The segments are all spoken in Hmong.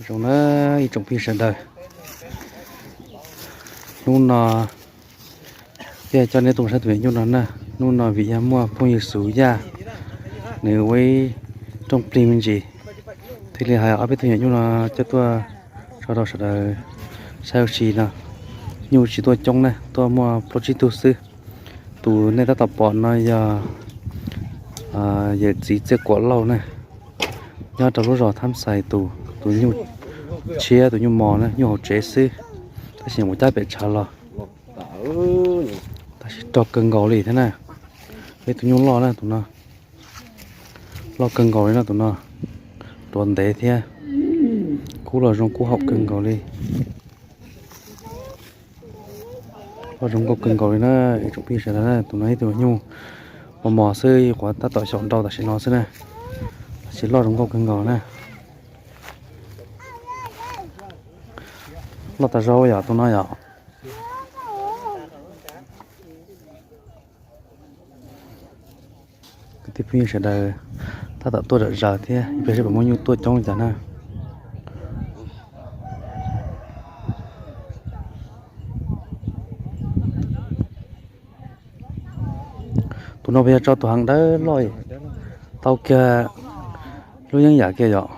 Zoo na ib tsoom phooj ywg sawv daws, hnub no thiaj coj nej tuaj saib tus me nyuj no na. Hnub no vim yog muaj phooj ywg Xus Yaj nws ua ib rooj plig me ntsis, thiaj li hais ob peb tug me nyuj no coj tuaj tso rau sawv daws saib ua si no. Nyuj tsis tuaj coob na, tuaj muaj plaub tsib tug xwb. Tus nej tab tom pom no yog yawm txiv Txiaj Kuam Lauj na, nyob rau lub zos Thab Xais tus, tus nyuj tshiab, tus nyuj mos na, nyuj hauv tsev xwb, tab sis mus cab pem tshav los. Tab sis rog kawg nkaus li thiab na. Peb tus nyuj loj na tus no, loj kawg nkaus li no tus no, tuav ntev thiab, kub los zoo kub haum kawg nkaus li. Loj zoo nkauj kawg nkaus li na, ib tsoom phooj ywg sawv daws na. Tus no ib tug nyuj mos mos xwb, qhuav tab tom xyaum nrau tam sim no xwb na, tab sis loj zoo nkauj kawg nkaus na. Loj tas zog yom tus no yom. Kwv tij phooj ywg sawv daws tab tom tuaj zom zaws thiab, ib pliag seb puas muaj nyuj tuaj coob li cas na. Tus no puas yog tso tus heev dawb loj, tau kiag lub yeeb yam kiag yom.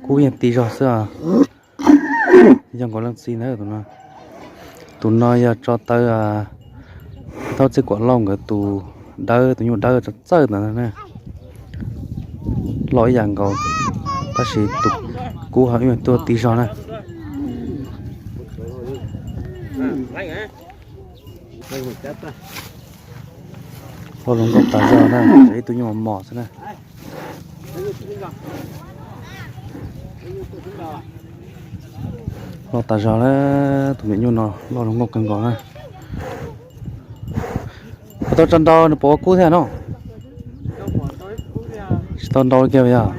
Kub yeej ti zog xwb. Yog nkaus leej txiv ntawd tus no. Tus no yog tso taw Thaub Txiaj Kuam Lauj nkawd tus dawb, tus nyuj dawb txawj ntawd na. Loj ib yam nkaus, tab sis tus kub ho tuaj ti zog na. Loj zoo nkauj tas zog na, tseem ib tug nyuj mos mos xwb na. Loj tas zog na, tus me nyuj no loj zoo nkauj kawg nkaus na. Puas tau tso nrau nws puas ua kub thiab no? Tsis tau nrau kiag yog.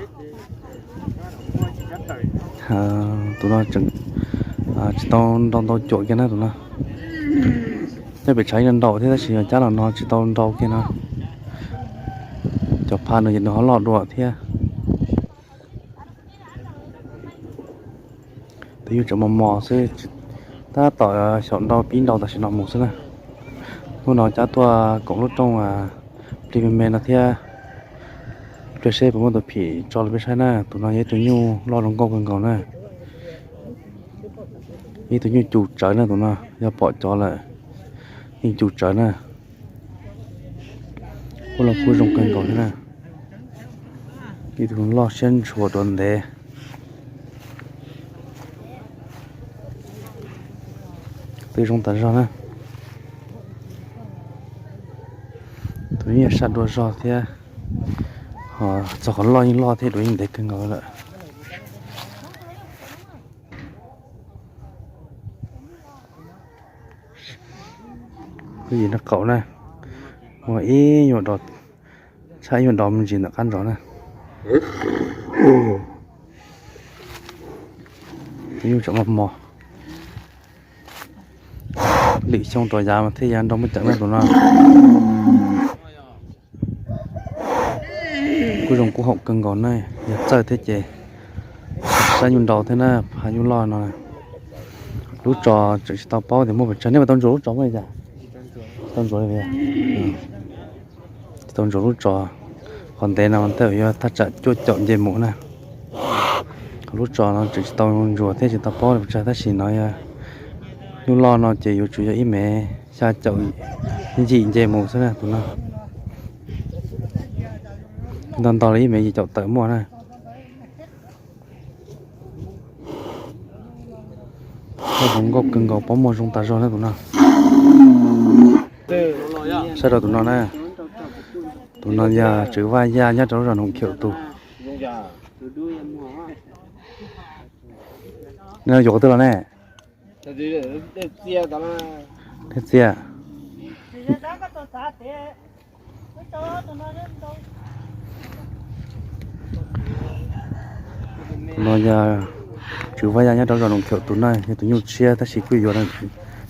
Tus no tseem tsis tau nrau ntau cuam kiag na tus no. Nyob pem tshav yeej nrau thiab tab sis yog cab los no tsis tau nrau kiag no. Cov pha nws ces nws ho loj dua thiab. Tus nyuj tseem mos mos xwb, tab tom xyaum nrau pib nrau tam sim no mus xwb na. Hnub no cab tuaj koom lub rooj plig me me no thiab. Ib pliag seb puas muaj tus phim tso los peb saib na. Tus no yog ib tug nyuj loj zoo nkauj kawg nkaus na. Ib tug nyuj cus tsawv na tus no, yog pom cov lawm yeej cus tsawv na. Kub los kub zoo kawg nkaus thiab na. Ib tug loj siab ntshua tuav ntev. Twb zoo tas zog na. Tus nyuj saj dua zog thiab, txog qhov loj yeej loj thiab, dua yeej ntev kawg nkaus lawm. Lub yim nraub qaum na, muaj ib nyuag dov, tshaj ib nyuag dov me ntsis ntawm qab ntsov na. Tus nyuj tseem mos mos. Lwm xyoo rov yav mas thiaj ya nrau muaj ceem na tus no. Kub zoo kub haum kawg nkaus na, yog txawj thiab ces saib nyuj nrau thiab na, pha nyuj loj no. Lub tso tseem tsis tau paub tias muaj pes tsawg, nej puas tau ntsuas lub tso muaj li cas? Tsis tau ntsuas li, tsis tau ntsuas lub tso. Qhov ntev no tej zaum yuav thaj tsam cuaj caum nce mus na. Qhov lub tso no tseem tsis tau ntsuas thiab tsis tau paub li pes tsawg tab sis no yog nyuj loj no ces yuav tsum yog ib mev xya caum yim nce mus xwb na tus no. Ntau ntau li ib mev yim caum tawm muaj na. Loj zoo nkauj kawg nkaus, pob muag zoo tas zog na tus no. Saib rau tus no na. Tus no yog Tswv Vaj Yaj nyob rau lub zos Noom Khiaum tus. Nej yuav qhov twg los ne? Dej txiaj. Tus no yog Tswv Vaj Yaj nyob rau zos Noom Khiaum tus na, yog tus nyuj tshiab tab sis kuj yuav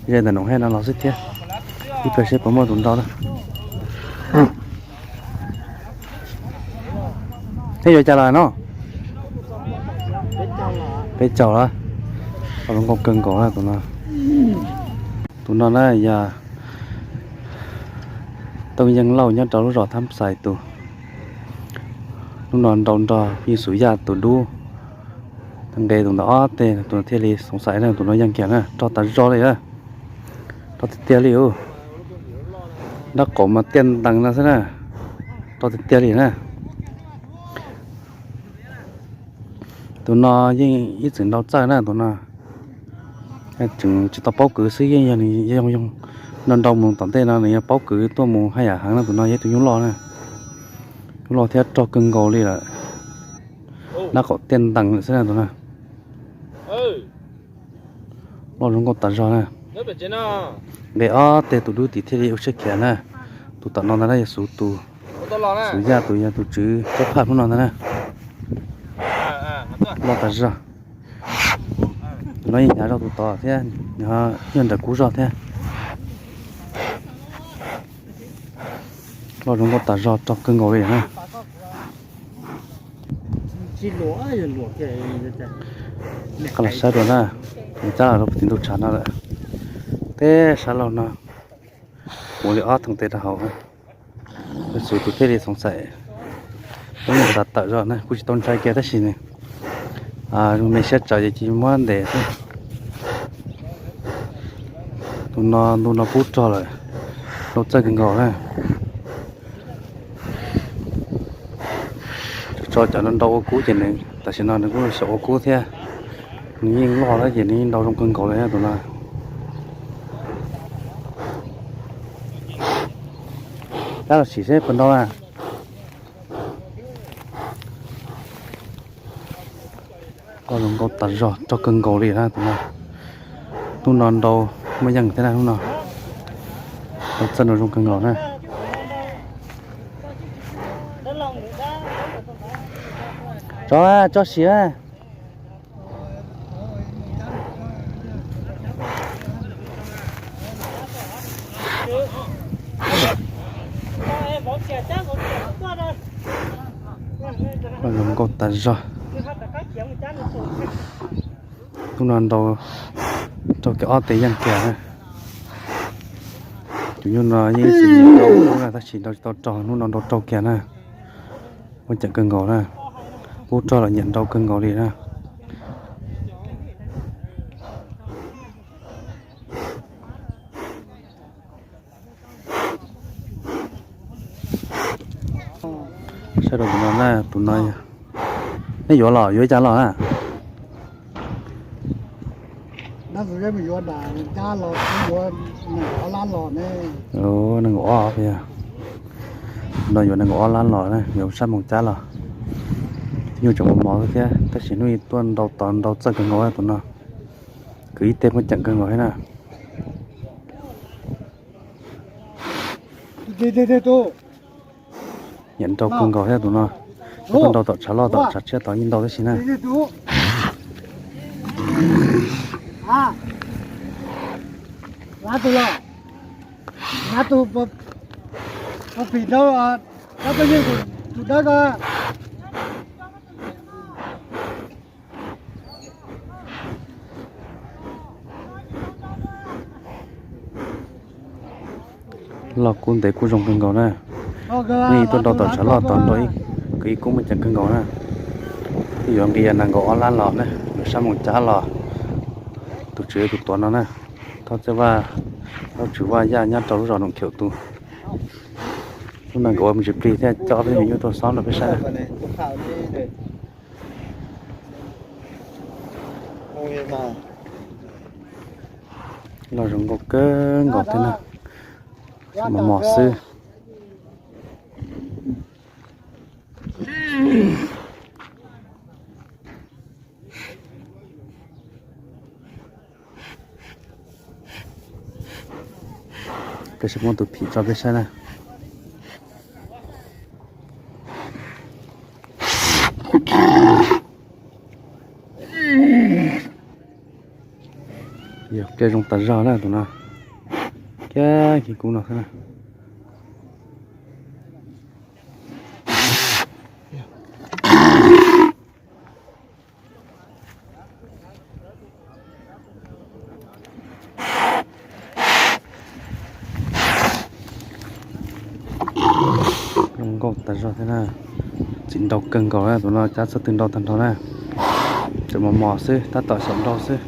ze ntawm Noom Hej no los xwb thiab. Ib pliag seb puas muaj tus nrau na. Thiab yuav cas los no? Peb caug lawm, loj zoo nkauj kawg nkaus na tus no. Tus no na yog Tooj Yeej Lauj nyob rau lub zos Thab Xais tus. Hnub no nrau nrog Yeej Xus Yaj tus dub, nqes tus ntawm ob teg, tus no thiaj li xoom xaim na, tus no yeej kiag na, rog tas zog li na. Rog tiag tiag li ub. Nrab qaum mas tiaj ntees no xwb na, rog tiag tiag li na. Tus no yeej ib txwm nrau txawj na tus no. Tseem tsis tau paub kwv xwb, yeej yog nws yoo yoo nrau nrau mus tom ntej no nws yuav paub kwv tuaj mus haj yam heev na. Tus no yog ib tug nyuj loj na, nyuj loj thiab rog kawg nkaus li lawm. Nrab qaum tiaj ntees lawm xwb na tus no. Loj zoo nkauj tas zog na. Nqes ob teg tus dub tim thiaj li ua siab khiav na. Tus tom no ntag na yog Xus tus, Xus Yaj tus, yog tus tswv tsob phaj hnub no ntag na. Loj tas zog. Tus no yeej hnyav zog tus tod thiab, yog nram kub zog thiab. Loj zoo nkauj tas zog, rog kawg nkaus li na. Qab los saib dua na, nws cab los rau tim ntug tshav no lawm. Tej sab laug no ua li ob thooj tes rau hauv. Xus tus thiaj li xoom xaim, peb yeej tas tawm zog na, kuj tsis tau ntshai kiag tab sis nws zoo me siab tsawv ces cia muab ntes xwb. Tus no ntu no kub rog lawm, nrau txawj kawg nkaus na. Tso cov no nrau ua kub ces nws tam sim no nws kuj xyaum ua kub thiab. Nws yeej loj thiab ces nws yeej nrau zoo kawg nkaus li tus no. Cab los sim seb puas nrau na. Koj zoo nkauj tas zog, rog kawg nkaus li na tus no. Hnub no nrau muaj yeej thiab na hnub no. Nrau txawj nrau zoo kawg nkaus na. Tso, tso siav. Koj zoo nkauj tas zog. Hnub no nrau raug kiag ob teg yeej kiag na. Tus nyuj no yeej ib txwm nrau kub na tab sis nrau tsis tau raug, hnub no nrau raug kiag na. Muaj ceem kawg nkaus na. Kub rog los nyiam nrau kawg nkaus li na. Saib rau tus no na, tus no nej yuav los yuav cas los na? Nees nkaum ob, nees nkaum ob, no yuav nees nkaum ob lab los na, yuav sab moos cab los. Nyuj tseem mos mos thiab tab sis hnub ib tuaj nrau tod nrau txawj kawg nkaus tus no. Kwv ib teg muaj ceem kawg nkaus thiab na. Nyiam nrau kawg nkaus thiab tus no. Tuaj nrau tom tshav loj tom tshav tshiab tod yeej nrau tab sis na. Loj kub ntev kub zoo kawg nkaus na. Nej tuaj nrau tom tshav loj tod nrau ib, kwv ib kub muaj ceem kawg nkaus na. Twb yuav nqis nees nkaum ob lab los na, yuav sab moos cab los. Tus tswv tus tuav no na, Thoj Txawj Vaj, Thoj Tswv Vaj Yaj nyob rau lub zos Noom Khiaum tus. Hnub no nkawd ua me ntsis plig thiab coj ob peb nyuag nyuj tuaj xob rau peb saib. Loj zoo nkauj kawg nkaus thiab na. Mos mos xwb. Peb sib muab tus phim tso peb saib na. Yog pliaj zoo tas zog na tus no. Kiag kiag kub no xwb na. Nkauj tas zog thiab na. Txiv nraug kawg nkaus na, tus no cab txog twg nrau tag nrho na. Tseem mos mos xwb, tab tom xyaum nrau xwb.